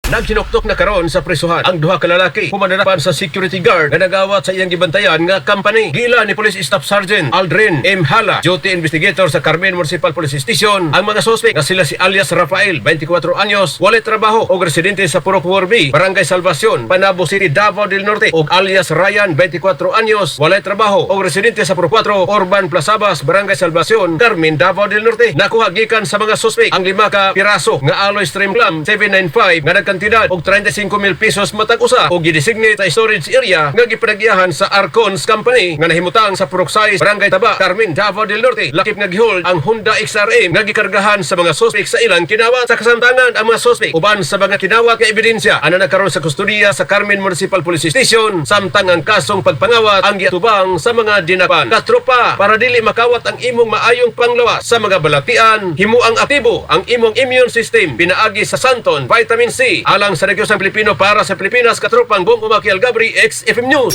Naghinuktok na karon sa prisuhan ang duha ka lalaki human nadakpan sa security guard nga nagawat sa iyang gibantayan nga company. Giila ni Police Staff Sergeant Aldrin M. Hala, duty investigator sa Carmen Municipal Police Station, ang mga suspect nga sila si alias Rafael, 24 anyos, walay trabaho og residente sa Purok 4B, Barangay Salvacion, Panabo City, Davao del Norte, og alias Ryan, 24 anyos, walay trabaho og residente sa Purok 4, Urban Plasabas, Barangay Salvacion, Carmen, Davao del Norte. Nakuha gikan sa mga suspect ang lima ka piraso nga alloy stream clamp 795 nga nagkantidad og 35,000 pesos matag usa og gidesignate sa storage area nga gipanagyahan sa Arcons Company nga nahimutang sa Purok 6, Barangay Taba, Carmen, Davao del Norte. Lakip nga gihold ang Honda XRM nga gikargahan sa mga suspect sa ilang kinawat. Sa kasamtangan, ang mga suspect uban sa mga kinawat nga ebidensya ana nagkaroon sa kustodiya sa Carmen Municipal Police Station samtang ang kasong pagpangawat ang giatubang sa mga dinakpan. Katropa, para dili makawat ang imong maayong panglawas sa mga balatian, himuang aktibo ang imong immune system pinaagi sa Santon Vitamin C. Alang sa Nagyosang Pilipino para sa Pilipinas, katropang Bong Umaki Algabri, XFM News.